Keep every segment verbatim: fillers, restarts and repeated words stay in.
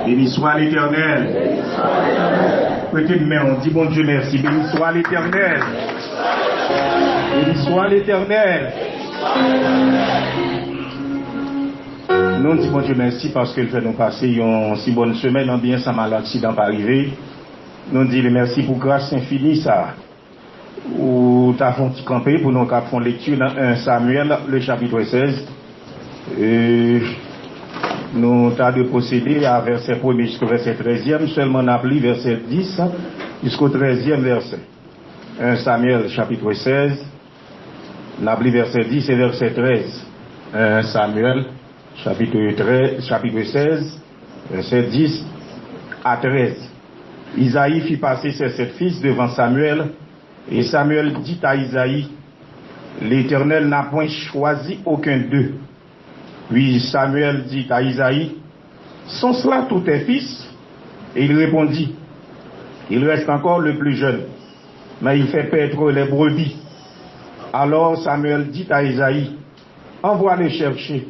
Béni soit l'Éternel. Prete m men w, di Bondye mèsi. Béni soit l'Éternel. Béni soit l'Éternel. Nou di Bondye mèsi paske l fè nou pase yon si bòn semèn an byen, san mal aksidan pa rive. Nou di li mèsi pou gras enfini sa a. Ou ta fè yon ti kanpe pou nou ka fè yon lekti nan en Samyèl, le chapitre seize. E, nou ta dwe pwosede a vèsè premye jiska vèsè trèzyèm, sèlman n ap li vèsè dis jiska trèzyèm vèsè. En Samyèl, chapitre seize, n ap li vèsè dis e vèsè trèz. En Samyèl, chapitre treize, chapitre seize, vèsè dis a trèz. Isaï fit passer ses sept fils devant Samuel, et Samuel dit à Isaï, l'Éternel n'a point choisi aucun d'eux. Puis Samuel dit à Isaï, sont cela tous tes fils? Et il répondit, il reste encore le plus jeune, mais il fait paître les brebis. Alors Samuel dit à Isaï, envoie le chercher,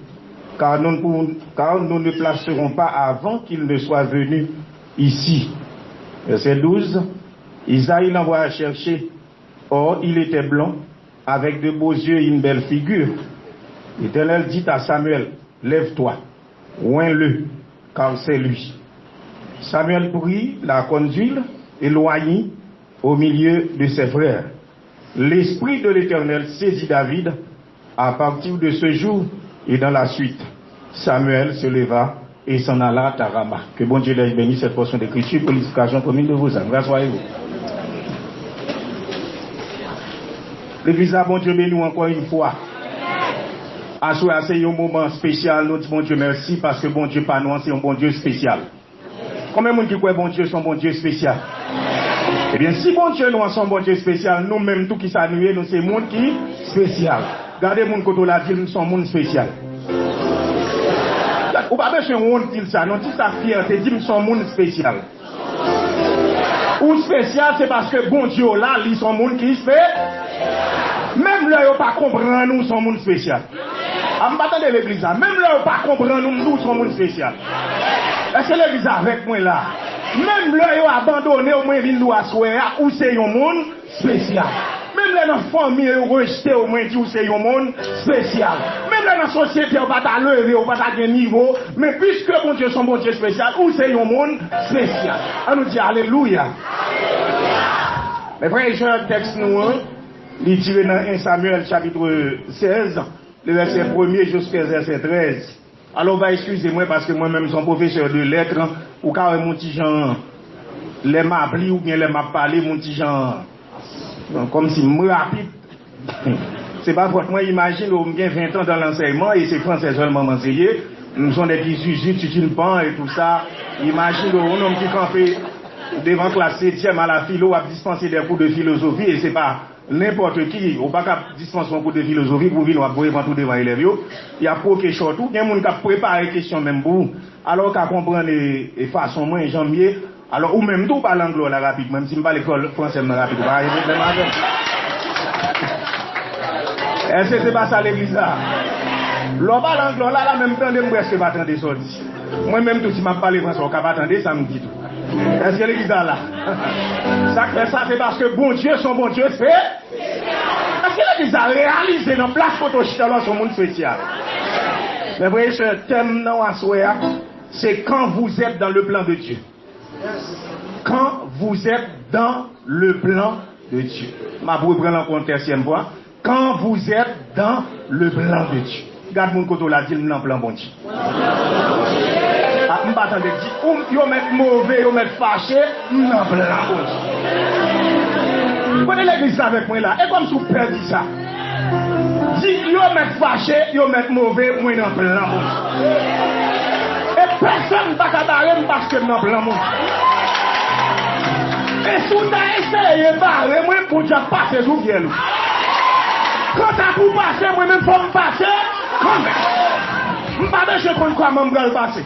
car nous, ne pouvons- car nous ne placerons pas avant qu'il ne soit venu ici. Verset douze, Isaï l'envoya chercher. Or, il était blond, avec de beaux yeux et une belle figure. L'Éternel dit à Samuel, lève-toi, oins-le, car c'est lui. Samuel prit la corne d'huile et l'oignit au milieu de ses frères. L'Esprit de l'Éternel saisit David à partir de ce jour et dans la suite. Samuel se leva et s'en alla à Rama. Que Bondye dèy beni cette portion d'écriture pour l'édification commune de vos âmes. Grâce à vous. Legliz la, Bondye beni w ankò yon fwa. Aswè a se yon moman espesyal, nou di Bondye mèsi paske Bondye pa nou an se yon Bondye espesyal. Konbyen moun ki kwè Bondye se yon Bondye espesyal? Ebyen, si Bondye nou an se yon Bondye espesyal, nou menm tou kisa nou ye? Nou se moun ki espesyal. Gade moun kote w la, di l, "M se yon moun espesyal." Ou pa bezwen wont di l sa, non, di sa fyète, di, "M se yon moun espesyal." Ou espesyal, se paske Bondye w la, li se yon moun ki espe-, menm lè yo pa konprann ou, se yon moun espesyal. A, m pa tande legliz la. Menm lè yo pa konprann ou, m di w se yon moun espesyal. Èske legliz la avèk mwen la? Menm lè yo abandone w, mwen vin di w aswè a, ou se yon moun espesyal. Menm lè nan fanmi yo rejte w, mwen di w se yon moun espesyal. Menm lè nan sosyete yo pa ta leve, ou pa ta gen nivo, men piske Bondye se yon Bondye espesyal, ou se yon moun espesyal. An nou di alelouya. Mes frères et sœurs, tèks nou an, li tire nan en Samyèl chapitre seize, le verset premier jusqu'à verset treize. Alò, w va eskize mwen, paske mwen menm, se yon pwofesè de lèt, ou ka wè m yon ti jan, lè m ap li oubyen lè m ap pale, m yon ti jan, kòmsi m rapid. Se pa fòt mwen, imajine w, m gen ven tan dan lansèyman e se fransè sèlman m anseye. M se yon nèg ki zuzu, titinpan e tou sa. Imajine w, yon nonm ki kanpe devan klas setyèm a la filo, w ap dispanse de kou de filozofi e se pa nenpòt ki, ou pa ka dispanse yon kou de filozofi pou vin w ap voye vant ou devan elèv yo, y ap kwoke chòt ou, gen moun k ap prepare kesyon menm pou ou. Alò, ou ka konprann e, e fason mwen, jan m ye. Alò, ou menm tou, ou pale anglè w la rapid. Mwen, si m pale fò-, fransè m nan rapid, ou pa gen pwoblèm avè m. Èske se pa sa legliz la? Lè w pale anglè w la, la menm tande, m prèske pa tande sa w di. Mwen menm tou, si m ap pale fransè, ou ka pa tande sa m di tou. Èske legliz la la? Sa k fè sa, se paske Bondye se yon Bondye espe-, èske legliz la reyalize nan plas kote w chita la, w se yon moun espesyal? Mes frères et sœurs, tèm nan aswè a, se quand vous êtes dans le plan de Dieu. Quand vous êtes dans le plan de Dieu. M ap reprann ankò yon tèzyèm fwa. Quand vous êtes dans le plan de Dieu. Gad moun kote w la, di l, "M nan plan Bondye." A, m pa tande, di, ou, yo mèt move, yo mèt fache, "M nan plan Bondye." Kote legliz la avèk mwen la? E kòmsi w pè di sa. Di, "Yo mèt fache, yo mèt move, mwen nan plan Bondye." E pèsonn pa ka bare m paske m nan plan Bondye. E si w ta eseye bare mwen, Bondye ap pase sou fyèl ou. Kanta pou pase, mwen menm fò m pase kanmenm. M pa bezwen konn kòman m pral pase.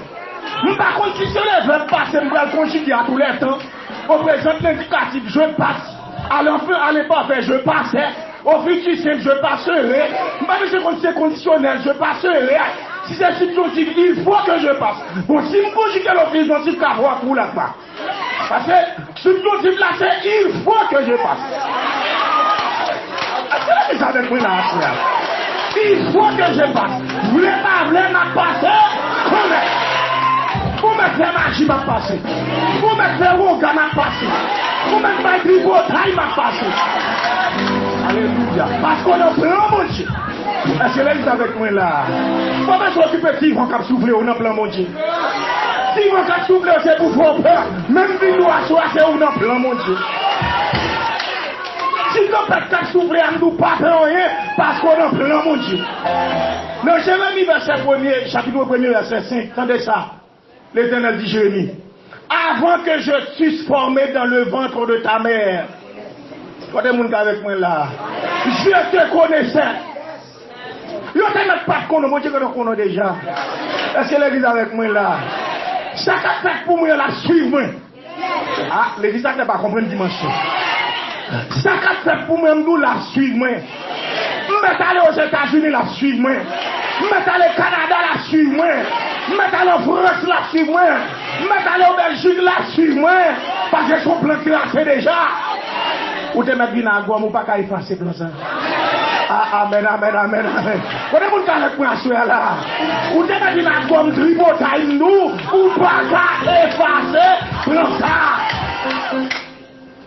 M pa konn si se lè vèb pase m pral konjige a tou lè tan. Au présent, l'indikatif je passe. À l'enfin, à l'imparfait, je passais. Au futur simple, je passerai. M pa bezwen konn si se kondisyonèl, je passerai. Si se subjonctif, il faut que je passe. Bon, si m konjige le fils dans le subjonctif, ka pran kou la pa. Paske subjonctif la, se il faut que je passe. Èske legliz avèk mwen la aswè a? Il faut que je passe. Vle pa vle, m ap pase kanmenm. Ou mèt fè maji, m ap pase. Ou mèt fè woga, m ap pase. Ou mèt bay tripotay, m ap pase. Alelouya. Paske w nan plan Bondye. Èske legliz avèk mwen la? Pa bezwen okipe ti van k ap soufle, ou nan plan Bondye. Ti van k ap soufle, se pou fè w pè. Menm vin dou aswè a, se ou nan plan Bondye. Ti tanpèt k ap soufle a, m di w pa pè anyen, paske w nan plan Bondye. Nan Jeremi vèsè premye, chapit premye, vèsè senk, tande sa. Letènèl di Jeremi, avant que je t'eusse formé dans le ventre de ta mère. Kote moun k avèk mwen la? Je te connaissais. Yo te mèt pa t konnen, Bondye gentan konnen w deja. Èske legliz avèk mwen la? Sa k ap fèt pou mwen, l ap swiv mwen. A, legliz la te pa konprann dimansyon. Sa k ap fèt pou mwen, m di w, l ap swiv mwen. M mèt ale Ozetazini, l ap swiv mwen. M mèt ale Kanada, l ap swiv mwen. M mèt ale an Frans, l ap swiv mwen. M mèt ale an Bèljik, l ap swiv mwen. Paske se yon plan k trase deja. Ou te mèt vin a gòm, ou pa ka efase plan sa. A, amèn, amèn, amèn, amèn. Kote moun k avèk mwen aswè a la? Ou te mèt vin a gòm tripotay, m di w, ou pa ka efase plan sa.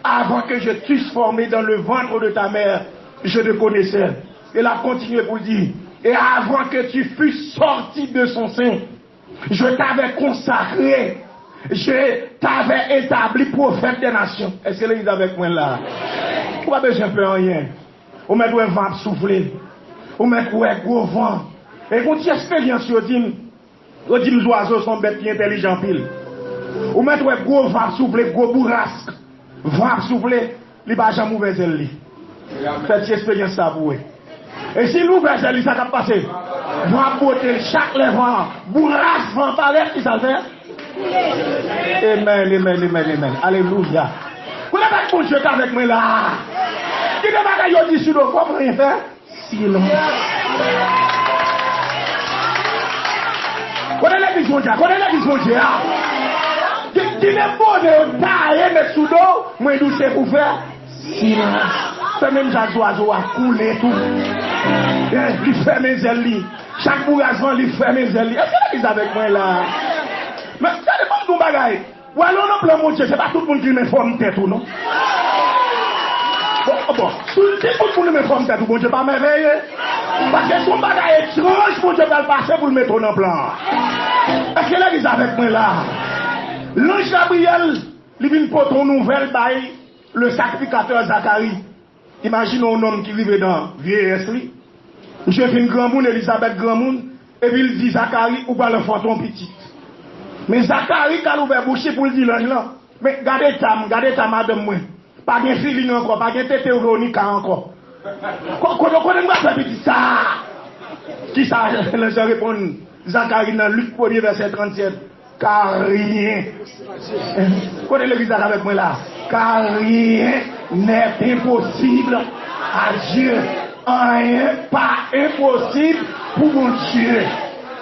Avant que je t'eusse formé dans le ventre de ta mère, je te connaissais. E l ap kontinye pou l di, et avant que tu fusses sorti de son sein, je t'avais consacré, je t'avais établi prophète des nations. Èske legliz avèk mwen la? Ou pa bezwen pè anyen. Ou mèt wè van ap soufle. Ou mèt wè gwo van. E gon ti esperyans yo di m, yo di m zwazo se yon bèt ki entèlijan anpil. Ou mèt wè gwo van ap soufle, gwo bourask. Van ap soufle, li pa janm ouvè zèl li. Fè ti esperyans sa pou wè. E si l ouvè zèl li, sa k ap pase? Van ap bwote l, chak lè van, bourask van parèt, ki sa l fè? Amen, amen, amen, amen. Alelouya. Kote bèt Bondye k avèk mwen la? Ki de bagay yo di sou do, kòm anyen fè? Silans. Kote legliz Bondye a? Kote legliz Bondye a? Ki, ki de bone yo taye met sou do, mwen di w se pou fè? Silans. Se menm jan zwazo a koule tou. Eh, li fèmen zèl li. Chak bourasman, li fèmen zèl li. Èske legliz avèk mwen la? Men, gade, ban m di w yon bagay. Ou wè, lè w nan plan Bondye, se pa tout moun ki renmen fòm tèt ou, non. Bon, bon, si w di tout moun renmen fòm tèt ou, Bondye pa mèveye. Paske se yon bagay etranj Bondye pral pase pou l mete w nan plan an. Èske legliz avèk mwen la? Lanj Gabriyèl, li vin pote yon nouvèl bay le sakrifikatè Zakari. Imajine yon nonm ki rive nan vyeyès li. Misye fin granmoun, Elizabèt granmoun, epi l di Zakari, ou pral anfante yon pitit. Men Zakari k al ouvè bouch li pou l di lanj lan, men gade eta m, gade eta madanm mwen. Pa gen feeling ankò, pa gen tete Veronica ankò. Ko-, kote, kote m pral fè pitit sa a? Kisa lanj lan reponn Zakari nan Lik premye vèsè trannsèt? Car rien. Kote legliz la k avèk mwen la? Car rien n'est impossible à Dieu. Anyen pa enposib pou Bondye.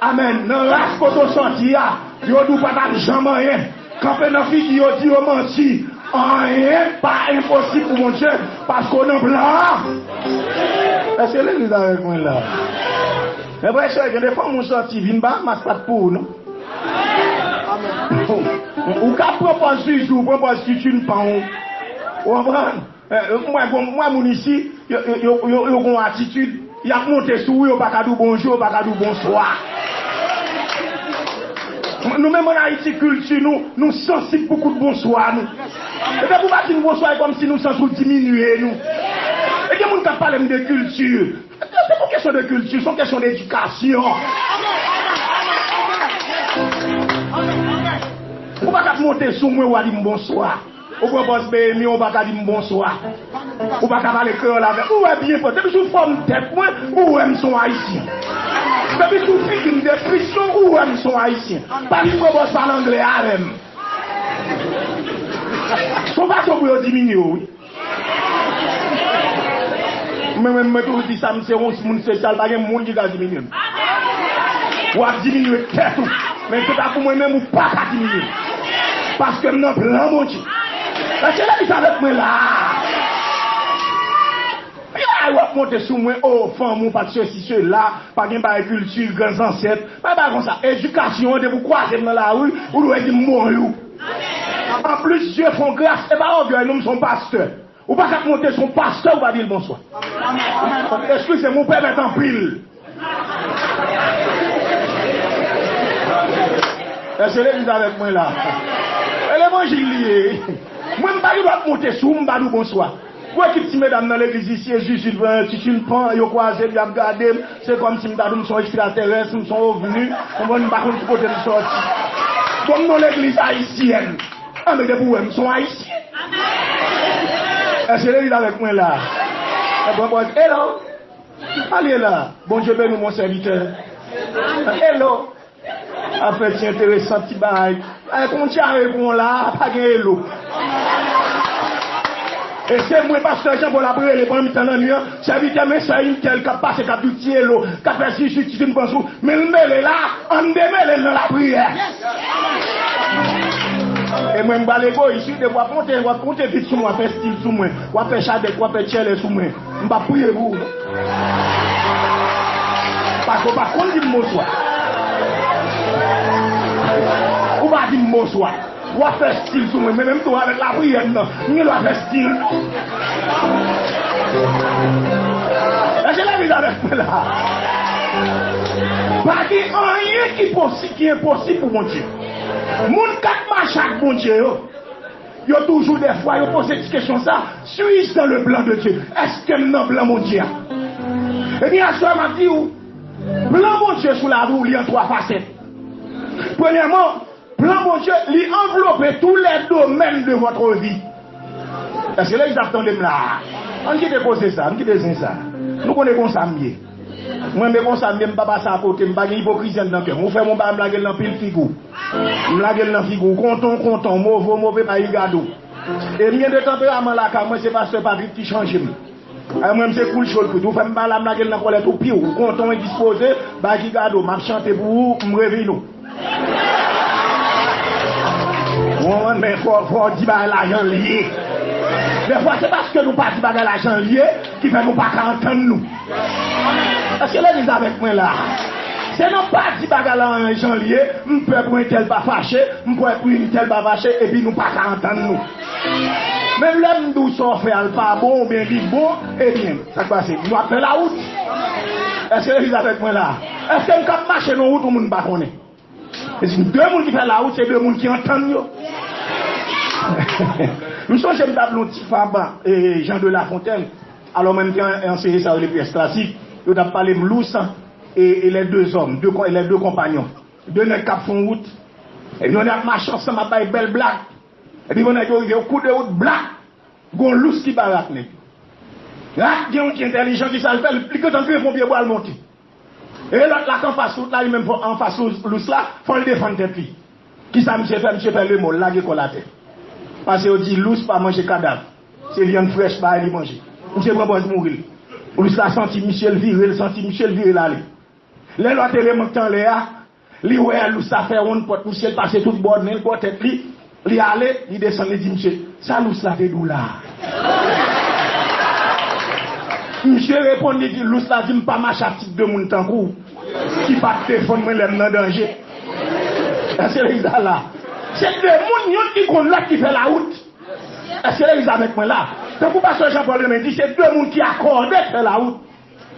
Amèn. Nan ras kote w sòti a, yo di w pa t ap janm anyen. Kanpe nan figi yo, di yo manti. Anyen pa enposib pou Bondye, paske w nan plan an. Èske legliz avèk mwen la? Enpresyon, gen de fanmi w sòti vin Bahamas pa t pou ou, non. Ou ka pran pòz Zuzu, pran pòz Titun pa w. Ou konprann? Eh, m wè gon, m wè moun isi, yo, yo, yo, yo, yo gon atitid, y ap monte sou ou, yo pa ka di w bonjou, yo pa ka di w bonswa. Nou menm ann Ayiti, kilti nou, nou sansib pou kout bonswa nou. E depi w pa di nou bonswa, e kòmsi nou santi w diminye nou. E gen moun k ap pale m de kilti. Se pa yon kesyon de kilti, se yon kesyon dedikasyon. Ou pa ka ap monte sou mwen, w a di m bonswa. Ou pran pòz B M I, ou pa ka di m bonswa. Ou pa ka pale kreyòl avè m. Ou wè byen fò. Depi sou fòm tèt mwen, ou wè m se yon Ayisyen. Depi sou figi m, deskripsyon, ou wè m se yon Ayisyen. Pa vin pran pòz pale anglè avè m. Se yon fason pou yo diminye w, wi. Mwen menm, mwen toujou di sa, m se yon moun espesyal, pa gen moun ki ka diminye m. W ap diminye tèt ou. Men se pa pou mwen menm, ou pa ka diminye. Paske m nan plan Bondye. Èske legliz avèk mwen la? Pyay w ap monte sou mwen, o, fanm ou pa t sesi sela, pa gen bagay kilti, gran zansèt, pa gen bagay konsa. Edikasyon an, depi w kwaze m nan lari, ou dwe di m bonjou. Anplis, Dye fè w gras, e pa ògèy non, m se yon pastè. Ou pa ka ap monte sou yon pastè, ou pa di l bonswa. Eskize m, ou pèmèt anpil. Èske legliz avèk mwen la? E levanjil li ye. Mwen, m pa gen dwa ap monte sou ou, m pa di w bonswa. Pou ekip ti medam nan legliz isi, Jijit, Titun Pan, yo kwaze m, y ap gade m. Se kòmsi m ta di w m se yon ekstratèrès, m se yon ovni. Konprann, m pa konn ki kote m sòti. Bon, m nan legliz ayisyèn. Anben, depi w wè m se yon ayisyen. Èske legliz avèk mwen la? Hello. Alye la. Bondye beni w, mon sèvitè. Hello. Afè ti enteresan, ti bagay. Ay, kon dyare pou w la, pa gen elo. E se mwen, pastè Jean Paul ap rele pandan mitan lannuit an, sèvitè, men sè entèl k ap pase, k ap di ti elo, k ap fè si, si, ti, ti, m panse w, men l mele la, ann demele l nan lapriyè. E mwen, m pral egoyis, wi, depi w ap monte, w ap monte vit sou mwen, w ap fè stil sou mwen, w ap fè chadèk, w ap fè tchèlè sou mwen. M p ap priye pou ou, non. Paske w pa konn di m bonswa. Ou pa di m bonswa. W ap fè stil sou mwen, men menm tou avèk lapriyè m nan, m gen dwa fè stil. Èske legliz avèk mwen la? Pa gen anyen ki posi-, ki enposib pou Bondye. Moun k ap mache ak Bondye yo, yo toujou dèfwa, yo poze ti kesyon sa, suis-je dans le plan de Dieu? Èske m nan plan Bondye a? Ebyen, aswè m ap di w, plan Bondye sou lavi w, li an twa fasèt. Premyèman, plan Bondye, li anvlope tous les domaines de votre vie. Èske legliz ap tande m la? Ann kite koze sa, ann kite zen sa. Nou konnen konsa m ye. Mwen, men konsa m ye, m pa pase akote, m pa gen ipokrizi anndan kè m. Ou fè m yon bagay, m lage l nan pil figi w. M lage l nan figi w. Kontan w kontan, move w move, pa yi gade w. E m gen de tanperaman lakay mwen, se pastè Patrick ki chanje m. Ay, mwen, m se koul cho l kwit. Ou fè m bagay la, m lage l nan kòlèt ou, piw. Ou kontan w endispoze, bay ki gade w. M ap chante pou ou, m revin ou. Ou konprann, men fò, fò w di bagay la jan l ye. Dèfwa, se paske nou pa di bagay la jan l ye ki fè nou pa ka antann nou. Èske legliz avèk mwen la? Se nan pa di bagay la jan l ye, m pè pou entèl pa fache, m pè pou entèl pa fache, epi nou pa ka antann nou. Men lè m di w sa w fè a l pa bon oubyen li bon, ebyen, sa k pase? Nou ap fè lawout. Èske legliz avèk mwen la? Èske m k ap mache nan wout yon moun m pa konnen? E si de moun ki fè lawout, se de moun ki antann yo. M sonje m t ap li yon ti fab, e, Jean de La Fontaine. Alò, mwen, m te an-, anseye sa yo, le pyès klasik. Yo t ap pale m lous, e, e les deux hommes, de kon-, les deux compagnons. De nèg k ap fè yon wout. Epi, yo ap mache ansanm, ap bay bèl blag. Epi, bon, nèg yo rive, yo kou de wout, blak. Gon lous ki bare ak nèg yo. Rat gen yon ti entèlijan, ki sa l fè? Li, li gentan greve yon pye bwa, l monte. E lòt la k anfas wout la, li menm fò, anfas lous, lous la, fò l defann tèt li. Ki sa misye fè? Misye fè lemò, l lage kò l atè. Paske yo di lous pa manje kadav. Se vyann frèch bagay li manje. Misye pran pòz mouri l. Lous la santi misye, l vire, l santi misye, l vire l ale. Lè lòt eleman k te anlè a, li wè lous la fè wonn pòt misye, l pase tout bò nen l, bò tèt li, li ale, li desann, li di misye, "Sa lous la te di w la a?" Misye reponn, li di, "Lous la di m pa mache ak tip de moun tankou w, ki pa t defann mwen lè m nan danje." Èske legliz la la? Se de moun, youn ki konn lòt ki fè lawout. Èske legliz avèk mwen la? Tankou pastè Jean Paul renmen di, se de moun ki akòde fè lawout.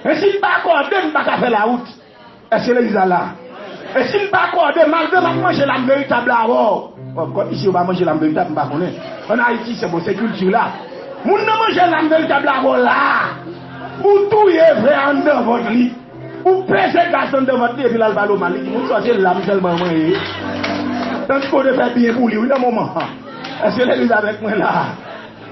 E si m pa akòde, m pa ka fè lawout. Èske legliz la la? E si m pa akòde, malgre m ap manje lam veritab la avè w. Bon, kòm isi yo pa manje lam veritab, m pa konnen. Ann Ayiti, se bon, se kilti la. Moun nan manje lam veritab la avè w la. Ou touye vè a anndan vant li. Ou peze gaz anndan vant li, epi l al pale w mal. Li di, "Moun sa se lam sèlman mwen ye." Tandiske w te fè byen pou li, wi, nan moman an. Èske legliz avèk mwen la?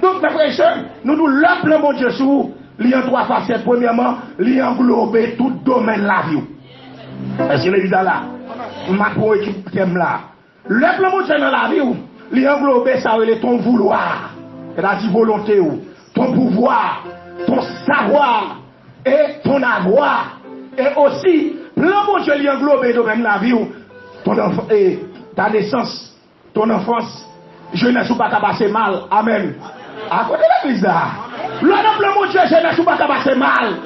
Donk, frè e sè, nou di w lè plan Bondye sou ou, li an twa fasèt. Premyèman, li anglobe tout domèn lavi w. Èske legliz la la? M ap pran ekip tèm la. Lè plan Bondye nan lavi w, li anglobe sa yo rele ton vouloir, sètadi volonte w, ton pouvoir, ton savoir et ton avoir, et aussi Plan Bondye li anglobe domèn lavi w, ton anf- e, ta nesans, ton anfans, jenès ou pa ka pase mal. Amèn. A kote legliz la? Lè nan plan Bondye, jenès ou pa ka pase mal.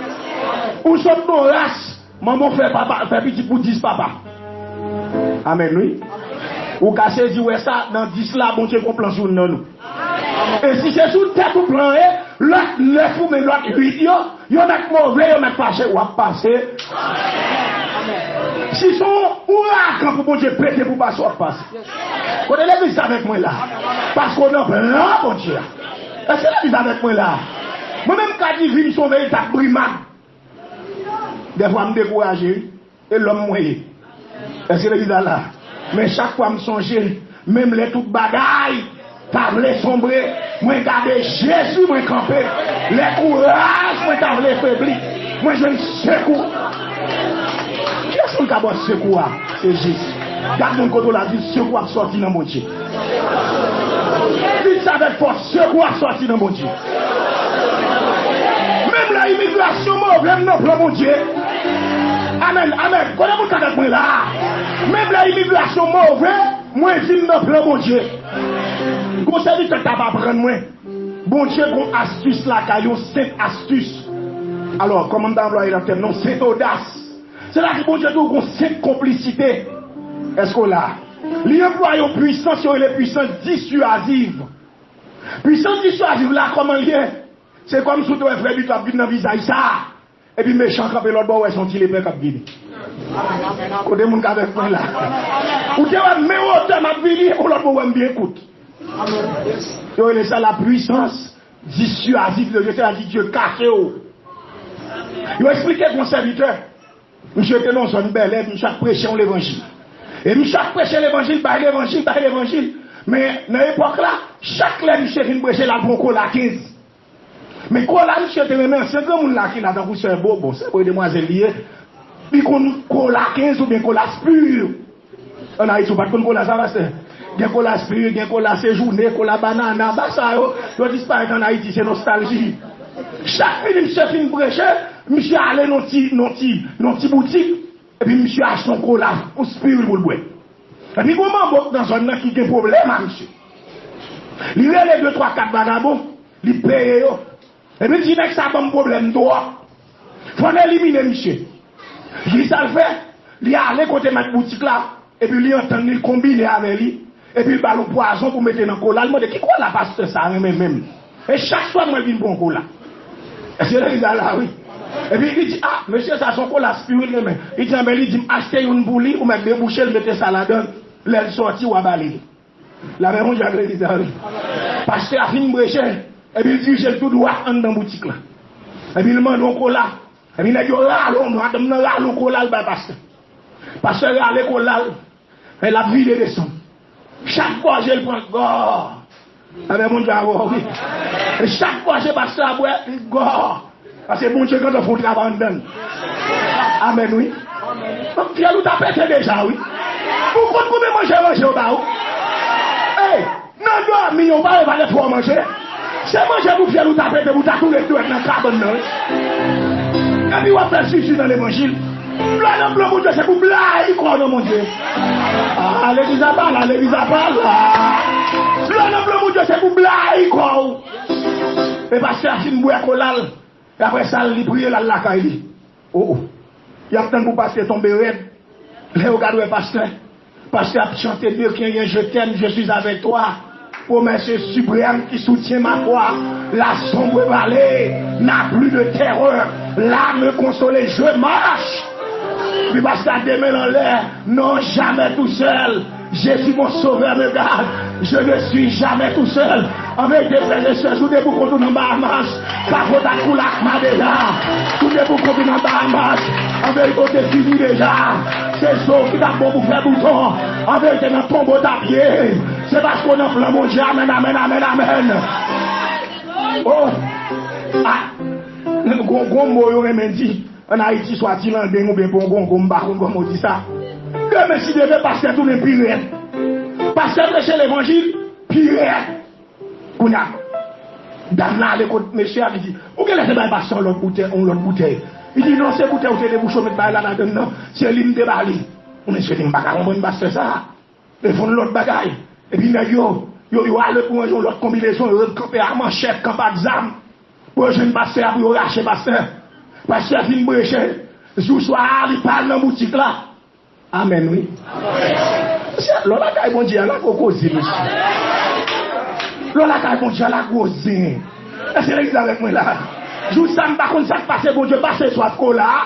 Ou sot nan ras, manman w fè papa, fè pitit pou dis papa. Amèn, wi. Ou ka sezi wè sa, nan dis la, Bondye gon plan sou youn nan nou. E si se sou tèt ou plan ye, lòt nèf ou men lòt uit yo, yo mèt move, yo mèt fache, w ap pase. Si se yon ouragan pou Bondye pete pou pase, w ap pase. Kote legliz avèk mwen la? Paske w nan plan Bondye a. Èske legliz avèk mwen la? Mwen menm ka di vi m se yon veritab brimad. Dèfwa m dekouraje, wi. E lòm mwen ye. Èske legliz la la? Men chak fwa m sonje, menm lè tout bagay ta vle sonbre, mwen gade Jezi mwen kanpe. Lè kouraj mwen ta vle febli, mwen jwenn sekou. Kiyès moun ka ba w sekou a? Se Jezi. Gad moun kote w la, di sekou ap sòti nan Bondye. Di sa avèk fòs, sekou ap sòti nan Bondye. Menm lè imigrasyon move, m nan plan Bondye. Amèn, amèn. Kote moun k avèk mwen la? Menm lè imigrasyon move, mwen di m nan plan Bondye. Gon sèvitè k t ap aprann mwen. Bondye gon astis lakay, yon senp astis. Alò, kòman m ta anplwaye nan tèm nan? Senp odas. Sètadi Bondye tou gon senp konplisite. Èske w la? Li anplwaye yon pwisans yo rele pwisans disyaziv. Pwisans disyaziv la, kòman l ye? Se kòmsi w te wè frè Bito ap vin nan vizaj sa a, epi mechan kanpe lòt bò, w wè se yon ti lepè k ap vini. Kote moun k avèk mwen la? Ou te wè men wotè m ap vini, yon lòt bò w wè m byen kout. Yo rele sa la puissance dissuasive de Dieu, sètadi Dye kache w. Yo eksplike gon sèvitè. Misye te nan zòn bèlè, misye ap preche yon levanjil. E misye ap preche levanjil, bay levanjil, bay levanjil. Men nan epòk la, chak lè misye fin preche, l al pran yon kola kenz. Men kola misye te renmen, ansyen granmoun la ki la, tankou sè Bo, bon, sè Bo e demwazèl li ye. Li konn kola kenz oubyen kola spir. Ann Ayiti, ou pa t konn kola sa, pastè? Gen kola spir, gen kola sejounen, kola banana, ba sa yo, yo disparèt ann Ayiti, se nostalji. Chak fini misye fin preche, misye ale nan ti, nan ti, nan ti boutik, epi misye achte yon kola, yon spir pou l bwè. Epi gon manbo k nan zòn nan ki gen pwoblèm a misye. Li rele de, twa, kat vagabon, li peye yo. Epi l di, "Nèg sa ban m pwoblèm twòp. Fò n elimine misye." Ki sa l fè? Li ale kote mèt boutik la, epi li antann li, l konbine avè li, epi l ba l yon pwazon pou mete nan kola. L mande, "Ki kola pastè sa a renmen menm? E chak swa m wè l vin pran yon kola." Èske legliz la la, wi? Epi li di, "Ah, mesye, sa se yon kola spir li renmen." Li di, "Anben," li di, "m achte youn pou li, ou mèt debouche l, mete sa ladan l. Lè l sòti, w a ba li li." Lapè Bondye ak legliz la, wi. Pastè a fin preche, epi l dirije l tou dwat anndan boutik la. Epi l mande yon kola. Epi nèg yo rale yon, madanm nan rale yon kola, l bay pastè. Pastè rale kola l, e l ap vide desann. Chak gòje l pran gò. Lapè Bondye avè w, wi. E chak gòje pastè a bwè, li gò. Paske Bondye gentan fè yon travay anndan l. Amèn, wi. Donk, fyèl ou ta pete deja, wi. Ou konn konbyen manje manje yo ba ou? Ey, nan dòmi, ou pa wè valè twò manje? Se manje pou fyèl ou ta pete, pou ta toule dwèt nan kabann nan, wi. Epi w ap fè zizi nan levanjil. Lè nan plan Bondye, se pou blayi kò w nan Bondye. Ah, legliz apa la, legliz apa la. Lè nan plan Bondye, se pou blayi kò w. E pastè a fin bwè kola l. E apre sa, li priye, l al lakay li. O, o. Y ap tann pou pastè tonbe rèd. Lè yo gade wè pastè, pastè ap chante de kenyen, "Je t'aime, je suis avec toi. Promesse suprême qui soutient ma foi. La sombre vallée n'a plus de terreur. L'âme consolée, je marche." Epi pastè a demen l anlè. Non, jamais tout seul. Jésus mon sauveur me garde. Je ne suis jamais tout seul. An verite, frè e sè, si w te pou kont ou nan Bahamas, pa kontak koulakma deja. Si w te pou kont ou nan Bahamas, an verite, w te fini deja. Se zo w ki t ap bon pou fè bouton. An verite, nan tonbo w t ap ye. Se paske w nan plan Bondye. Amèn, amèn, amèn, amèn. Oh! Ah! Gon, gon mo yo renmen di. Ann Ayiti, swa ti landeng oubyen pongongon, m pa konn kòman w di sa. Demen, si Dye vle, pastè tounen pi rèd. Pastè preche levanjil, pi rèd. Kounye a, dam nan ale kot mesye a, li di, "Ou genlè te bay pastè yon lòt boutèy, yon lòt boutèy." Li di, "Non, se boutèy ou te debouche, ou met bagay la ladann nan, se li m te ba li." Mesye di, "M pa ka konprann pastè sa a." E fè yon lòt bagay. Epi nèg yo, yo, yo ale pou yon lòt konbinezon, yo kanpe a manchèt, kanpe ak zam. Pou yo jwenn pastè a, pou yo rache pastè. Pastè a fin preche. Jou swa a, li pa al nan boutik la. Amèn, wi. Mesye, lè w lakay Bondye a, la gwo koze, mesye. Lè w lakay Bondye a, la gwo zen. Èske legliz avèk mwen la? Jou sa, m pa konn sa k pase, Bondye pase sou kola a.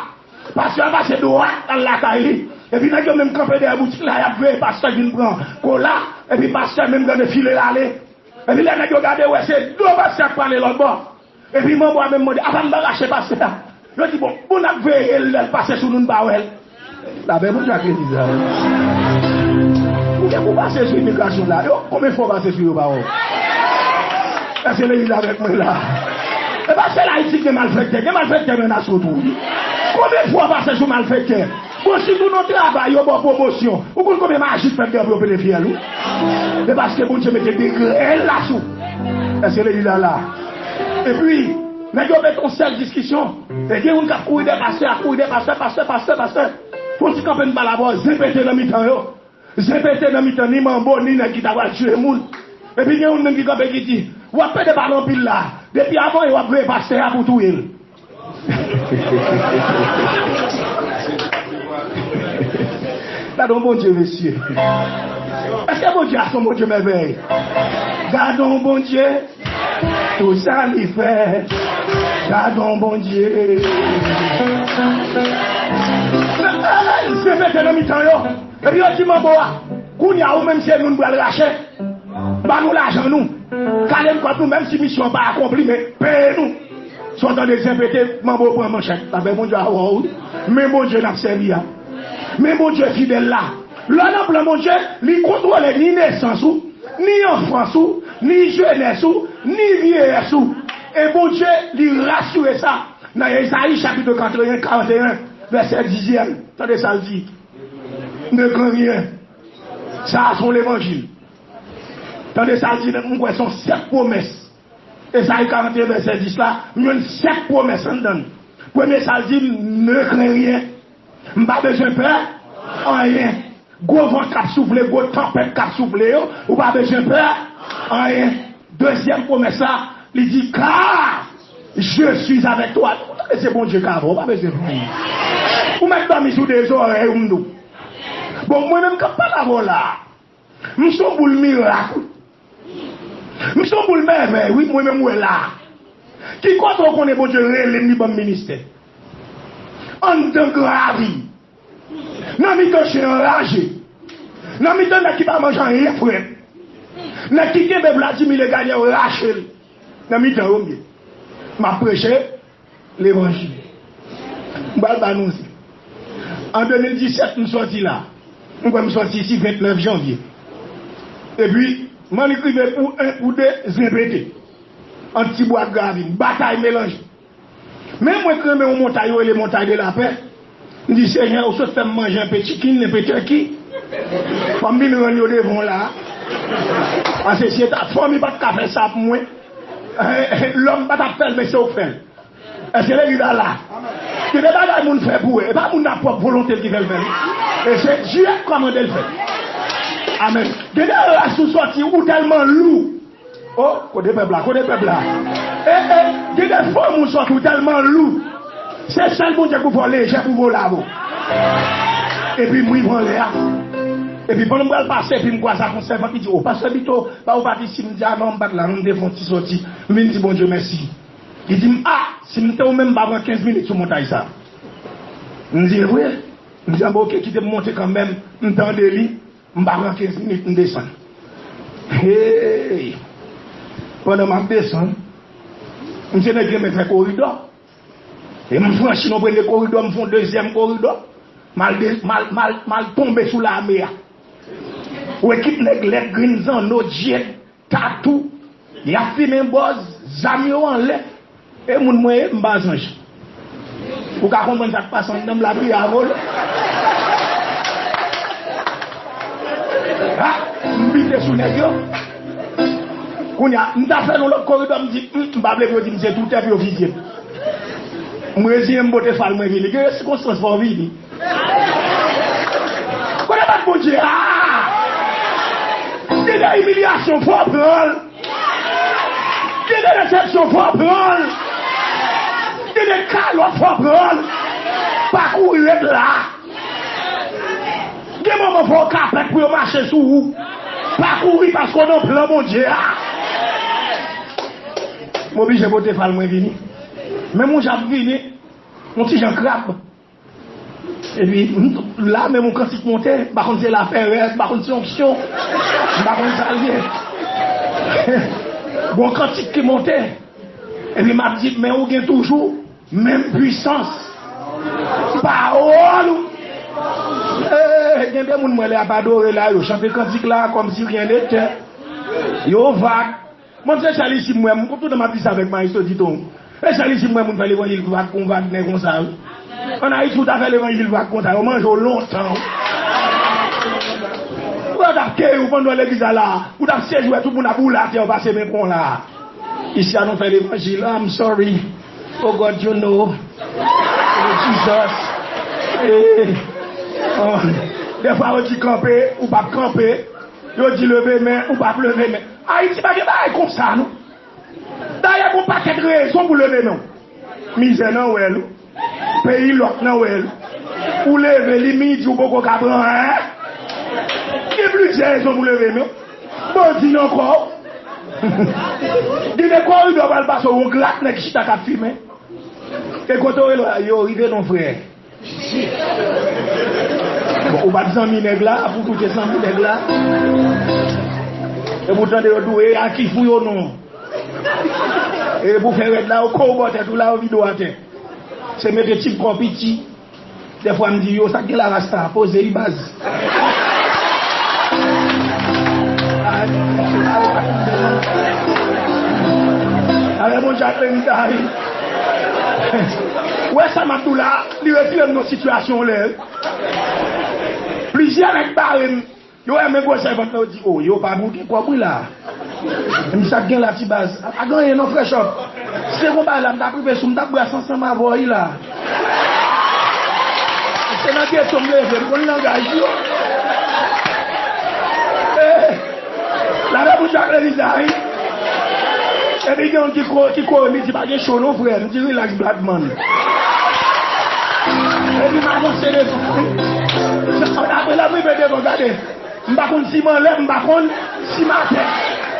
Pastè a pase dwat al lakay li. Epi nèg yo menm kanpe dèyè boutik la, y ap veye pastè vin pran kola. Epi pastè menm gade file l ale. Epi lè nèg yo gade, wè se do pastè k prale lòt bò. Epi manbo a menm mande, "Apa m pa rache pastè a?" Yo di, "Bon, bon, n ap veye l, lè l pase sou nou, n pa wè l." Lapè Bondye ak legliz la. Ou gen pou pase sou imigrasyon la. Yo, konbyen fwa w pase sou yo pa wè w? Èske legliz avèk mwen la? E pa sèl Ayiti gen malfektè, gen malfektè nan nasyon tou. Konbyen fwa w pase sou malfektè? Bon, sitou nan travay, yo ba w pwomosyon. Ou konn konbyen maji k fèt devan pou yo pete fyèl ou? Se paske Bondye mete degre l la sou. Èske legliz la la? Epi, nèg yo mete yon sèl diskisyon. E gen moun k ap kouri dèyè pastè, ap kouri dèyè pastè, pastè, pastè, pastè. Fò ti kanpe n pale avè w, zen pete nan mitan yo. Zen pete nan mitan ni manbo, ni nèg ki ta pral tiye moun. Epi gen youn menm ki kanpe ki di, "W ap pede pale anpil la. Depi avan yè w ap veye pastè a pou touye l." Gade yon Bondye, mesye. Èske Bondye a se yon Bondye mèvèy? Gade yon Bondye. Tout sa li fè, gade yon Bondye. Zen pete nan mitan yo. Epi yo di manbo a, "Kounye a, ou menm se nou n pral rache. Ban nou lajan nou. Kale n kòb nou, menm si misyon an pa akonpli, men peye nou." Sa w tande zen pete, manbo pran manchèt. Lapè Bondye a wè w, wi. Men Bondye n ap sèvi a. Men Bondye fidèl la. Lè w nan plan Bondye, li kontwole ni nesans ou, ni anfans ou, ni jenès ou, ni vyeyès ou. E Bondye, li rasire sa. Nan Ezayi chapit katreven, karanteyen, vèsè dizyèm, tande sa l di, "Ne crains rien." Sa a se yon levanjil. Tande sa l di, m kwè se yon sèt pwomès. Ezayi karanteyen, vèsè dis la, m jwenn sèt pwomès anndan l. Premye sa l di, "Ne crains rien." M pa bezwen pè anyen. Gwo van k ap soufle, gwo tanpèt k ap soufle yo, ou pa bezwen pè anyen. Dezyèm pwomès la, li di, "Car je suis avec toi." Ou tande se Bondye k avè w, ou pa bezwen pè anyen. Ou mèt dòmi sou de zòrèy ou, m di w. Bon, mwen menm k ap pale avè w la a, m se yon boul mirak, wi. M se yon boul mèvèy, wi, mwen menm ou wè la a. Ki kote w konnen Bondye rele m, li ban m ministè? Anndan gravi. Nan mitan chen anraje. Nan mitan nèg ki pa manje anyen frèt. Nèg ki kenbe Vladimir Legagnant yo rache l. Nan mitan yo m ye. M ap preche levanjil. M pral ba nou sa. An de mil disèt, m sòti la. M kwè m sòti isi ventnèf janvye. Epi, m annik rive pou en, pou de, zen pete. Ant Tibwa ak Gravin. Batay melanje. Men mwen k renmen yon montay, yo rele Montay de Lapè. M di, "Senyè, ou sot fè m manje enpe chicken, enpe turkey. Fò m vin rann yo devan w la a." Paske si se ta fanmi pa t ka fè sa pou mwen, lòm pa t ap fè l, men se ou k fè l. Èske legliz la la? Gen de bagay moun fè pou ou, e pa moun nan pwòp volonte l ki fè l fè l. E se Dye k kòmande l fè. Amèn. Gen de rès ou sòti, ou tèlman lou. O, kote pèp la, kote pèp la. E, e, gen de fanm ou sòti, ou tèlman lou. Se sèl Bondye k pou fè w lejè pou vola avè w. Epi m rive anlè a. Epi pandan m pral pase, epi m kwaze ak yon sèvant, li di, "O, pastè Bito, ba ou pa t isi?" M di, "A non, m pa t la non, m te fè yon ti sòti." M vin di Bondye mèsi. Li di m, "A, si m te ou menm, m pa pran kenz minit sou montay sa." M di, "E vre?" M di, "A, bon, oke, kite m monte kanmenm." M tande li, m pa pran kenz minit, m desann. Hey! Pandan m ap desann, m se nèg ki renmen fè koridò. E m franchi yon premye koridò, m fè yon dezyèm koridò. M al de-, m al, m al, m al tonbe sou lame a. Ou ekip nèg lèd, grenn zanno, djèd, tatou, y ap fimen bòz, zam yo anlè. E moun mwen ye, m pa zanj. Ou ka konprann sa k pase anndan m, lapriyè a vole. Ha! M bite sou nèg yo. Kounye a, m ta fè nan lòt koridò, m di, "Hum, m pa vle pou yo di m se toutè pou yo fizye m." M reziyen m, pote fal mwen vini. Gen de sikonstans fò w vini. Kote bat Bondye a? Gen de imilyasyon fò w pran l. Gen de desepsyon fò w pran l. Gen de kalòt fò w pran l. Pa kouri, ret la. Gen moman fò w kapèt pou yo mache sou ou. Pa kouri paske w nan plan Bondye a. M oblije pote fal mwen vini. Men moun jan ap vini, yon ti jan krab. Epi, m, la menm yon kantik monte, m pa konn se laperèz, m pa konn se onksyon, m pa konn sa l ye. Gon kantik ki monte, epi m ap di, men ou gen toujou menm pwisans. Pawòl ou. Eh, gen de moun mwen lè ap adore la, yo chante kantik la kòmsi ryen nete. Yo vag. Mwen se sèl isi m wè, m tout tan m ap di sa avèk Maestro Diton. E sèl isi m wè moun fè levanjil vag kon Wagner konsa, wi. Ann Ayiti, ou ta fè levanjil vag konsa, yo manje w lontan, wi. Ou t ap keye w pandan legliz la la, ou t ap sezi wè tout moun ap woule atè, yo pase men pon la. Isi a nou fè levanjil, I'm sorry. Oh God, you know. Oh Jesus. Eh, oh. Dèfwa yo di kanpe, ou p ap kanpe. Yo di leve men, ou p ap leve men. Ayiti pa gen bagay konsa, non. Dayè, gon pakèt rezon pou leve men w. Mizè nan wè l, wi. Peyi lòk nan wè l, wi. Ou leve li midi, ou poko ka pran anyen. Gen plizyè rezon pou leve men w. Bandi nan kò w. Gen de koridò w pral pase, w yon grat nèg chita k ap fimen. E kote w rele yo rive non, frè. Bon, ou pa t zanmi nèg la, pou koute zanmi nèg la. E pou tande yo di w, e a ki fou yo non. E pou fè rèd la, yo kou bò tèt ou la, yo vide w atè. Se mete ti kò piti. Dèfwa m di yo, sa k gen la rasta, poze y baz. Alè Bondye ak Lenita, wi. Ou wè sa m ap di w la, li retire m nan sitiyasyon lè. Plizyè nèg bare m, yo wè men gwosè vant mwen, yo di, o, yo pa pou gen kòb wi la. M sa k gen la ti baz. A, pa gen anyen non, frè Chòp. Si se konpa la, m t ap rive sou, m t ap bwè sa ansanm avè w wi la. Se nan geto m leve, m konn langaj yo. Eh, lave pou Jack Levita, wi. Epi gen yon ki ko-, ki kore, li di, pa gen cho non, frè. M di, relax, black man. Epi m avanse devan, wi. Apre la, m rive devan, gade. M pa konn si m anlè, m pa konn si m atè.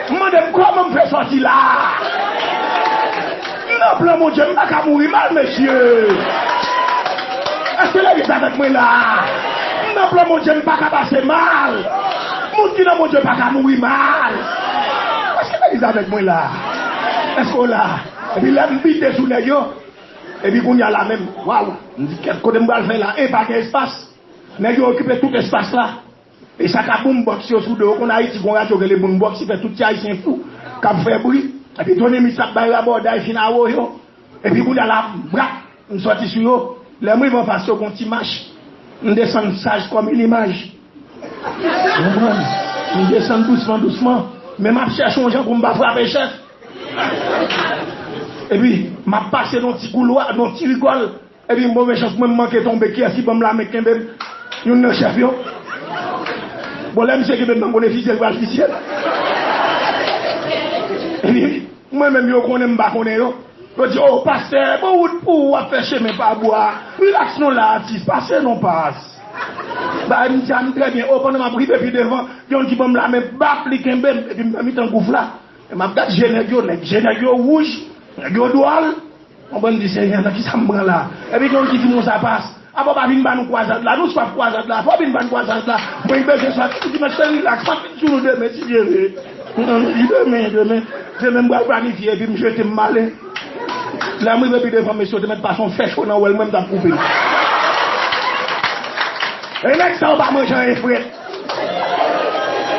M mande m kòman m fè sòti la. M nan plan Bondye, m pa ka mouri mal, mesye. Èske legliz avèk mwen la? M nan plan Bondye, m pa ka pase mal. Moun ki nan Bondye pa ka mouri mal. Èske legliz avèk mwen la? Èske w la? Epi lè m bite sou nèg yo, epi kounye a la menm, waw, m di, kèt, kote m pral fè la? E pa gen espas. Nèg yo okipe tout espas la. E sa k ap boombox yo sou do yo, konn Ayiti gon radyo rele boombox, li fè tout ti Ayisyen fou, k ap fè bri. Epi Tony Mix ap bay rabòday fin awo yo. Epi kounye a la, brak, m sòti sou yo. Lè m rive anfas yo, gon ti mach. M desann saj kòm yon imaj. Ou konprann? M desann dousman, dousman. Men m ap chèche yon jan pou m pa frape chèf. Epi, m ap pase nan ti koulwa, nan ti rigòl. Epi, move chans mwen, m manke tonbe. Kiyès ki ban m lamen kenbe m? Youn nan chèf yo. Bon, lè misye kenbe m nan, m konnen fizye l pral fizye l. Epi, mwen menm, yo konnen m pa konnen yo. Yo di, o, pastè, bon, wout pou w ap fè chemen pa bwa. Rilaks non la, atis, pase non, pas. Ba, m di a, m trè byen. O, pandan m ap rive pi devan, gen youn ki ban m lamen, bap, li kenbe m. Epi, m nan mitan gouf la. E m ap gad je nèg yo, nèg, je nèg yo wouj, nèg yo dwòl. Mwen bann di, Senyè, nan kisa m pran la? Epi gen youn ki di m konsa, pas, apa w pa vin ba nou kwazad la? Nou swaf kwazad la, fò w vin ba n kwazad la. Mwen bezwen sa. M di, mesye, rilaks, m ap vin sou nou demen, si Dye vle. Li demen, demen, demen m pral planifye, epi m jete m ale. Lè m rive pi devan, mesye, yo te mèt pase yon fè cho nan wèl, mwen m t ap koupe l. E nèg sa yo pa manje anyen frèt.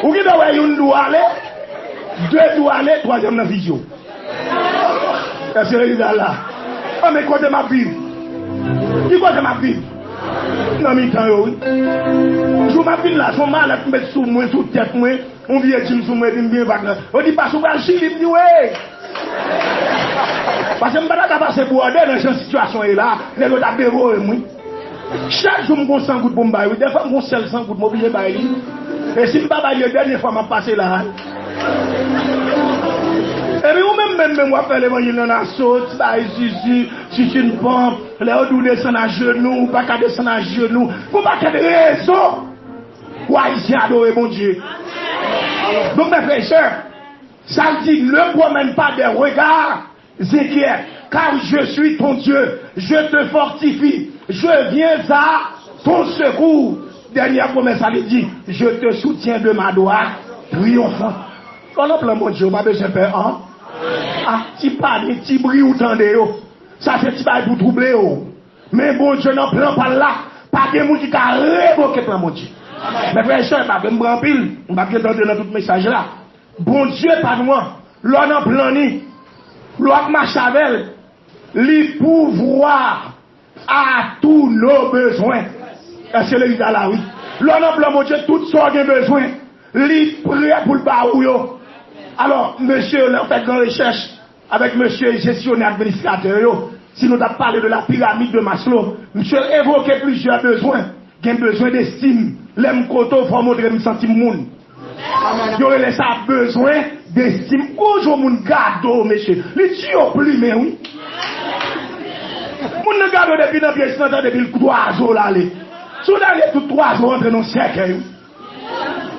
Ou gen dwa wè youn di w ale, de di w ale, twazyèm nan fizye w. Èske legliz la la? An, men kote m ap viv? Ki kote m ap viv? Nan mitan yo, wi. Jou m ap vin la, se yon malèt m met sou mwen, sou tèt mwen, yon vye djim sou mwen, epi m byen vag nan. Yo di, pas, ou pral Chili? M di, wi. Paske m pa ta ka pase bwòdè nan jan sitiyasyon ye la, nèg yo t ap devore m, wi. Chak jou m gon san goud pou m bay, wi. Dèfwa m gon sèl san goud, m oblije bay li. E si m pa bay li, e dènye fwa m ap pase la. Epi ou menm, menm, menm, w ap fè levanjil nan naso, ti bay zizi, si ti n pòp, lè yo di w desann ajenou, ou pa ka desann ajenou. Pou pakèt rezon, pou Ayisyen adore Bondye. Donk, mes frères et sœurs, sa l di, ne promène pas des regards inquiets, car je suis ton Dieu, je te fortifie, je viens à ton secours. Dènyè pwomès la, li di, je te soutiens de ma droite triomphante. Lè w nan plan Bondye, ou pa bezwen pè, an. A, ti panik, ti bri ou tande yo. Sa se ti bagay pou twouble yo. Men Bondye nan plan pa l la, pa gen moun ki ka revoke plan Bondye. Mes frères et sœurs, pa vle m pran anpil, m pa gen tan antre nan tout mesaj la. Bondye pa nou an, lè w nan plan ni, lè w ap mache avè l, li pourvoir à tous nos besoins. Èske legliz la la, wi? Lè w nan plan Bondye, tout sa w gen bezwen, li prè pou l ba ou yo. Alò, mesye, lè w fè gran rechèch, avèk mesye jesyonè administratè yo, si nou t ap pale de la pyramide de Maslow, misye evoke plizyè bezwen. Gen bezwen destim. Lè m kote w, fò w montre m santi m moun. Yo rele sa bezwen destim. Gwo jan moun gade w, mesye. Li di yo plimen, wi. Moun nan gade w depi nan pye jis nan tande pil twazo l ale. Si w ta rele tout twazo antre nan sèkèy, wi.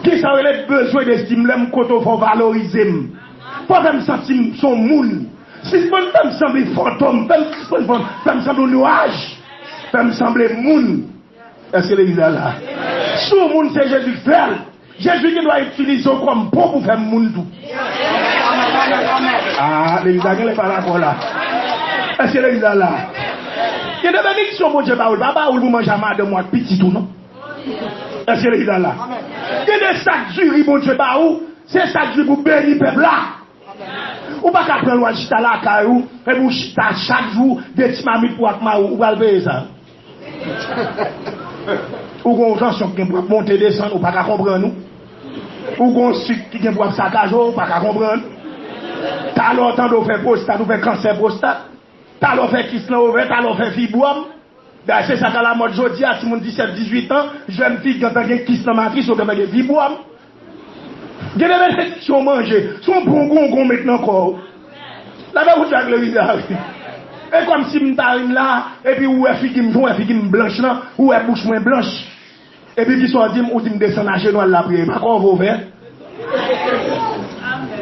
Kisa w rele bezwen destim? Lè m kote w, fò w valorize m. Fò w fè m santi m se yon moun. Sispann fè m sanble fantom, fè m sispann fè m, fè m sanble yon nwaj. Fè m sanble moun. Èske legliz la la? Si w moun, se Jezi k fè l. Jezi gen dwa itilize w kòm pon pou fè m moun tou. Ah, legliz la genlè pa dakò la. Èske legliz la la? Gen de benediksyon Bondye ba ou, li pa ba ou l pou manje a madanm ou ak pitit ou, non. Èske legliz la la? Gen de sak diri Bondye ba ou, se sak diri pou beni pèp la. Ou pa ka pran l w al chita lakay ou, epi w chita chak jou, de ti mamit pou w ak mari w, ou pral peye sa. Ou gon tansyon ki gen pou ap monte desann, ou pa ka konprann ou. Ou gon sik ki gen pou ap sakaje w, ou pa ka konprann. Talè w tande w fè pwostat, ou fè kansè pwostat. Talè w fè kis nan ovè, talè w fè fibwòm. Dayè, se sa k alamòd jodi a, timoun disèt, dizuit an, jèn fi gentan gen kis nan matris, yo gentan gen fibwòm. Gen de benediksyon w manje, se yon bon gongon w met nan kò w. Lapè Bondye ak legliz la, wi. E kòmsi m ta vin la, epi ou wè figi m, jan w wè figi m blanch lan, ou wè bouch mwen blanch. Epi kisa w di m? Ou di m desann ajenou al lapriyè. Pa kwè w vovè.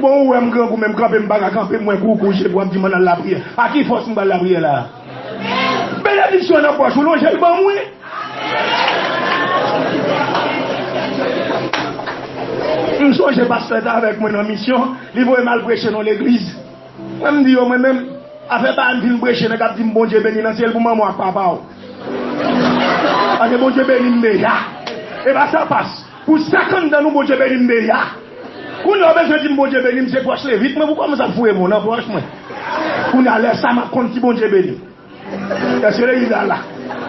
Bon, ou wè m grangou, men m kanpe, m pa ka kanpe, m wè koukou je pou w ap di m ann al lapriyè. A ki fòs m pral lapriyè la? Benediksyon nan pòch ou, lonje l ban m, wi. M sonje pastè te avèk mwen nan misyon, li voye m al preche nan legliz. Mwen, m di yo, mwen menm, afè pa m fin preche, nèg ap di m Bondye beni nan syèl pou manman w ak papa w. Paske Bondye beni m deja. E pa sa pas. Pou sak anndan nou, Bondye beni m deja. Kounye a, w bezwen di m Bondye beni m, se pòch levit mwen pou kòmanse ap foure men w nan pòch mwen. Kounye a, lè sa, m ap konn si Bondye beni m. Èske legliz la la?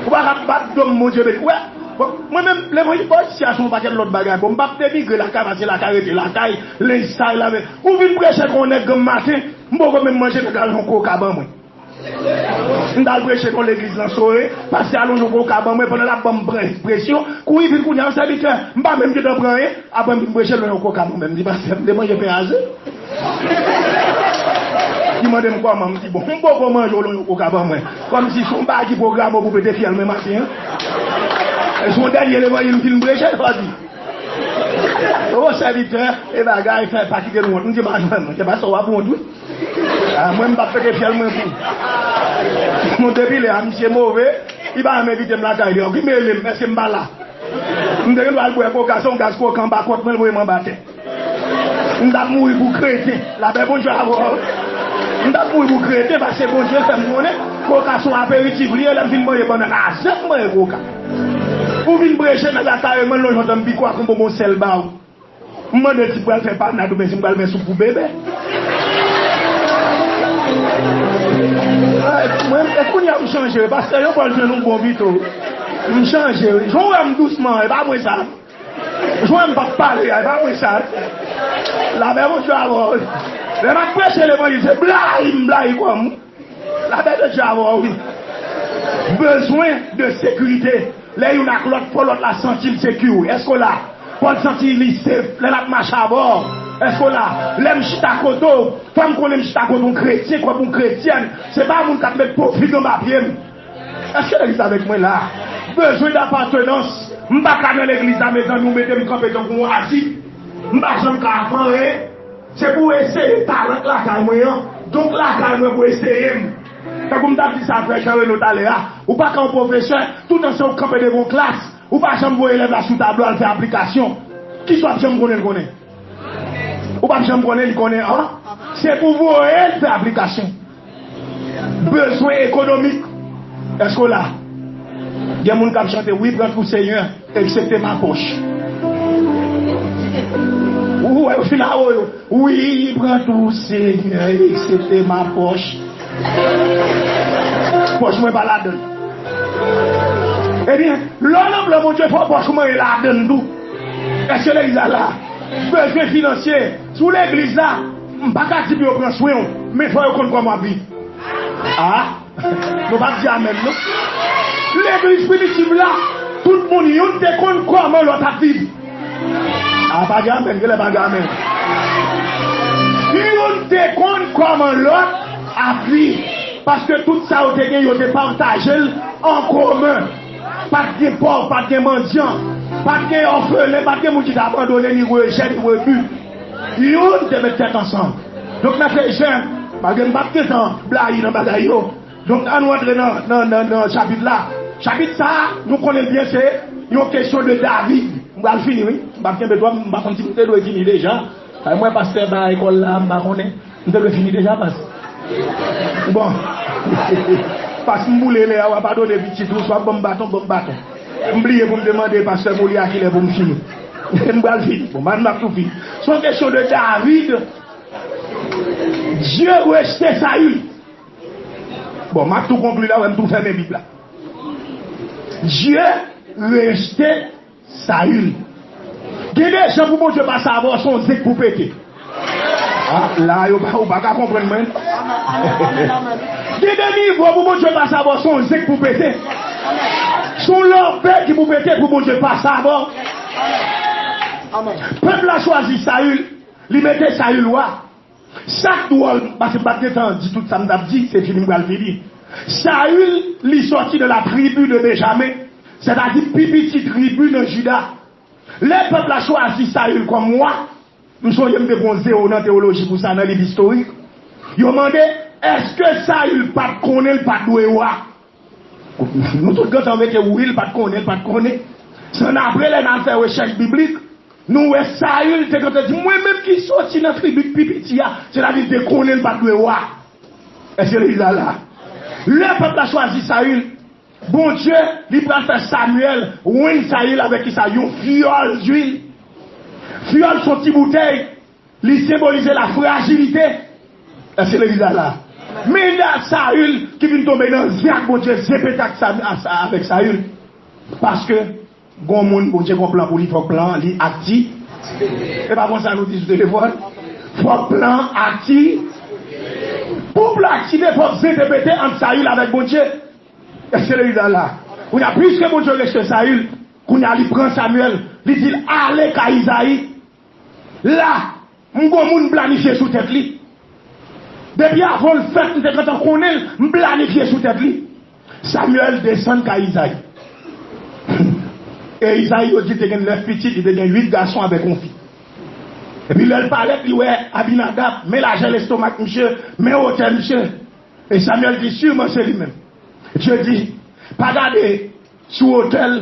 Ou pa ka bat do m, Bondye beni. Wè, bon, mwen menm, levanjil pa isi a se yon pakèt lòt bagay. Bon, m p ap denigre lakay, paske lakay rete lakay, lenj sal, lave. Ou vin preche kon nèg granm maten, m poko menm manje, nèg la lonje yon koka ban mwen. M t al preche kon legliz nan Soye, pastè a lonje yon koka ban mwen, pandan l ap ban m pre-, presyon, kouri vin kounye a, sèvitè, m pa menm gentan pran anyen, apre m vin preche, lonje yon koka ban mwen. M di, pastè, m te manje pen a ze. Li mande m kòman, m di, bon, m poko manje, w lonje yon koka ban mwen. Kòmsi se yon bagay ki pwograme w pou pete fyèl mwen maten an. E se yon dènye levanjil m fin preche, sa w di. O, sèvitè, e bagay, fè pa kite nou wont. M di, pa jwenn, se pa sa w ap wont, wi. A, mwen, m p ap pete fyèl mwen pou. Bon, depi lè a, misye move, li pa janm envite m lakay li ankò. Li mele m, èske m pa la? M te gen dwa al bwè koka, se yon gaz koka anba kont mwen, l voye m anba tè. M t ap mouri pou kreten. Lapè Bondye avè w. M t ap mouri pou kreten, paske Bondye fè m konnen koka se yon aperitif li ye, lè m fin manje bannann a zèk, m manje koka. Ou vin preche, nèg la kareman lonje yon tanbiko ak yon bonbon sèl ba ou. M mande si m pral fè panad oubyen si m pral fè soup pou bebe. Ay, mwen, e kounye a m chanje, paske yon bò l jwenn yon bon pito. M chanje, wi. Jan w wè m dousman, e pa mwen sa. Jan w wè m p ap pale a, e pa mwen sa. Lapè Bondye avè w. Lè m ap preche levanjil, se blayi m blayi kò m. Lapè de Dye avè w, wi. Bezwen de sekirite. Lè youn ak lòt, fò lòt la santi l secure. Èske w la? Fò l santi li safe lè l ap mache avè w. Èske w la? Lè m chita kote w, fò m konnen m chita kote yon kretyen, kwè yon kretyèn. Se pa moun k ap met po fig anba pye m. Èske legliz avèk mwen la? Bezwen d'apatenans. M pa ka nan legliz la, mezanmi, ou mete m kanpe tankou yon asid. M pa janm ka fè anyen. Se pou eseye talan lakay mwen an. Donk lakay mwen pou eseye m. Tankou m t ap di sa frè Jean Reno talè a, ou pa ka yon pwofesè, toutan se ou k kanpe devan yon klas, ou pa janm voye elèv la sou tablo al fè aplikasyon. Kisa w ap janm konnen l konnen? Ou p ap janm konnen li konnen an. Se pou voye l fè aplikasyon. Bezwen ekonomik. Èske w la? Gen moun k ap chante, wi, pran tou Senyè, eksepte ma pòch. Ou wè, yo fin awo yo. Wi, pran tou Senyè, eksepte ma pòch. Pòch mwen pa ladan l. Ebyen, lè w nan plan Bondye, fò pòch ou mwen ladan l tou. Èske legliz la la? Bezwen finansye. Si w legliz la, m pa ka di pou yo pran swen w, men fò yo konn kòman w ap viv. Ah, nou p ap di amèn, non? Legliz primitiv la, tout moun youn te konn kòman lòt ap viv. Ah, pa gen amèn, genlè pa gen amèn. Youn te konn kòman lòt ap viv. Paske tout sa yo te gen, yo te pataje l an komen. Pa t gen pòv, pa t gen mandyan, pa t gen òfelen, pa t gen moun ki te abandone, ni rejè, ni rebu. Youn te met tèt ansanm. Donk, mè frè e sè, malgre m p ap gentan blayi nan bagay yo, donk, ann nou antre nan, nan, nan, nan chapit la. Chapit sa a, nou konnen l byen, se yon kesyon de David. M pral fini, wi. M p ap kenbe twòp, m pa konn si m te dwe fini deja. Ay, mwen, pastè ba ekòl la, m pa konnen. M te dwe fini deja, pas. Bon. Pas m boule lè a, w a padone pitit ou, swa ban m baton, ban m baton. M bliye pou m te mande pastè Moli a kilè pou m fini. M pral fini. Bon, m ap tou fini. Se yon kesyon de David. Dye rejte Sayil. Bon, m ap tou konkli la, wè m tou fèmen Bib la. Dye rejte Sayil. Gen de jan pou Bondye pase avè w, se yon zen k pou pete. Ah, la, yo pa, ou pa ka konprann mwen. Gen de nivo pou Bondye pase avè w, se yon zen k pou pete. Se yon lòbèy ki pou pete pou Bondye pase avè w. Pèp la chwazi Sayil, li mete Sayil wa. Sa k dwòl, paske m pa t gentan di tout sa m t ap di, se fini m pral fini. Sayil, li sòti de la tribi de Benjamen, sètadi pi piti tribi nan Jida. Lè pèp la chwazi Sayil kòm wa, m sonje m te pran zewo nan teyoloji pou sa nan liv istorik. Yo mande, èske Sayil pa t konnen l pa t dwe wa? Nou tout gentan mete wi, l pa t konnen, l pa t konnen. Se annapre, lè n al fè rechèch biblik, nou wè Sayil te gentan di, mwen menm ki soti nan tribi k pi piti a, sètadi l te konnen l pa t dwe wa. Èske legliz la la? Lè pèp la chwazi Sayil, Bondye, li pral fè Samyèl win Sayil avèk kisa? Yon fyòl zwil. Fyòl se yon ti boutèy. Li senbolize la frajilite. Èske legliz la la? Men Sayil ki vin tonbe nan zen ak Bondye, zen pete ak Sa-, a-, a-, avèk Sayil. Paske gon moun Bondye gon plan pou li, fòk plan an li akti. E pa konsa nou di sou telefòn? Fòk plan an akti. Pou plan aktive, fòk zen te pete ant Sayil avèk Bondye. Èske legliz la la? Kounye a, piske Bondye rejte Sayil, kounye a, li pran Samyèl, li di l, ale kay Izayi. La, m gon moun m planifye sou tèt li. Depi avan l fèt, m te gentan konnen l, m planifye sou tèt li. Samyèl desann kay Izayi. E Izayi, yo di, te gen nèf pitit, li te gen uit gason avèk yon fi. Epi lè l parèt, li wè Abinadab, men lajè lestomak misye, men wotè misye. E Samyèl di, siman se li menm. Dye di, pa gade sou wotè l,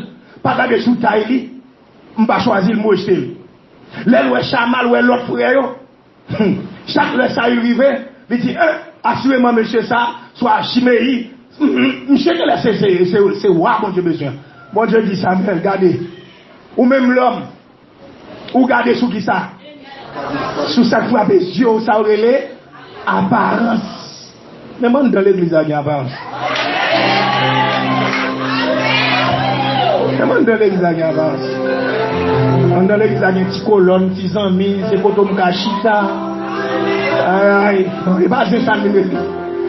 pa gade sou tay li, m pa chwazi l, m rejte l. Lè l wè Chama, l wè lòt frè yo, hmm, chak lè Sayil rive, li di, en, asireman mesye sa, swa Chimeyi, hmm, hmm, misye genlè se, se, se, se wa Bondye bezwen. Bondye di Samyèl, gade, ou menm lòm, ou gade sou kisa? Sou sa k frape zye w, sa yo rele aparans. Menm anndan legliz la gen aparans. Menm anndan legliz la gen aparans. Anndan legliz la gen ti kolòn, ti zanmi, se kote m ka chita. Ay, e pa zen sa n rele.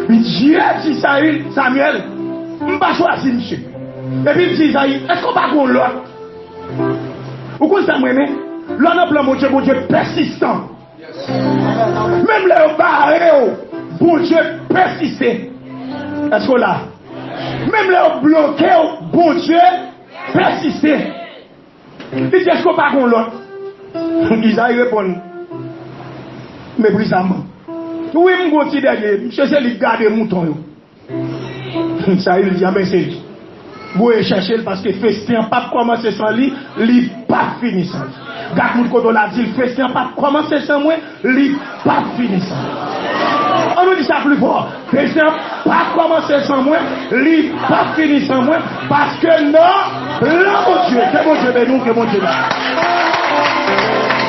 Dye di Sayil, Samyèl, m pa chwazi misye. Epi l di Izayi, èske w pa gon lòt? Ou konn sa m renmen? Lè w nan plan Bondye, Bondye pèsistan. Menm lè yo bare w, Bondye pèsiste. Èske w la? Menm lè yo bloke w, Bondye pèsiste. Li di, èske w pa gon lòt? Izayi reponn, meprizaman, wi, m gon ti dènye, misye se li k gade mouton yo. Sa li di, anben se li. Voye chèche l, paske festen an p ap kòmanse san li, li p ap fini san li. Gad moun kote w la, di l, festen an p ap kòmanse san mwen, li p ap fini san mwen. An nou di sa pli fò. Festen an p ap kòmanse san mwen, li p ap fini san mwen, paske nan plan Bondye, ke Bondye beni w, ke Bondye beni w.